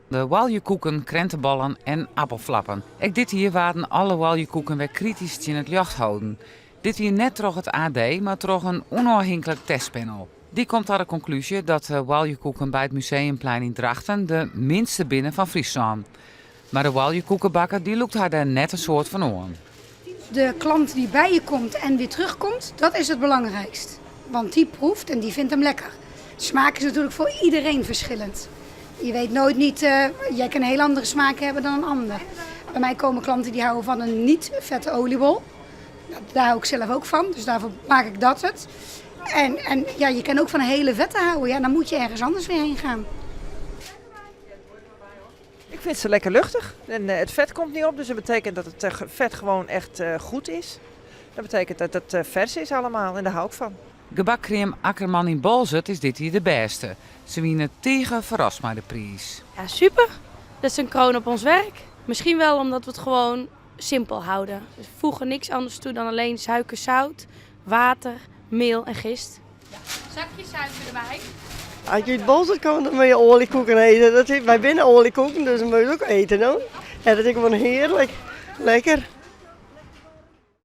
De oaljekoeken, krentebollen en appelflappen. Ek dit jier waarden alle oaljekoeken wer kritysk tsjin it ljocht holden. Dit jier net troch it AD, mar troch in ûnôfhinklik testpanel. Dy komt ta de konklúzje dat de oaljekoeken by it Museumplein yn Drachten de minste binne fan Fryslân. Mar de oaljekoekebakker dy lûkt har dêr net in soad fan oan. De klant die bij je komt en weer terugkomt, dat is het belangrijkst. Want die proeft en die vindt hem lekker. Smaak is natuurlijk voor iedereen verschillend. Je weet nooit niet, jij kan een heel andere smaak hebben dan een ander. Bij mij komen klanten die houden van een niet vette oliebol. Daar hou ik zelf ook van, dus daarvoor maak ik dat het. En ja, je kan ook van een hele vette houden. Ja, dan moet je ergens anders weer heen gaan. Ik vind ze lekker luchtig en het vet komt niet op, dus dat betekent dat het vet gewoon echt goed is. Dat betekent dat het vers is allemaal en daar hou ik van. Gebakkream Akkerman yn Boalsert is dit jier de bêste. Se wiene tige ferrast mei de priis. Ja, super. Dat is een kroon op ons werk. Misschien wel omdat we het gewoon simpel houden. We voegen niks anders toe dan alleen suiker, zout, water, meel en gist. Zakje suiker erbij. As je út Boalsert komme, dan moatte je oaljekoeken ete. Dat is, wy binne oaljekoeken, dus dan moatte je ook ete, no? Ja, dat is gewoan hearlik. Lekker.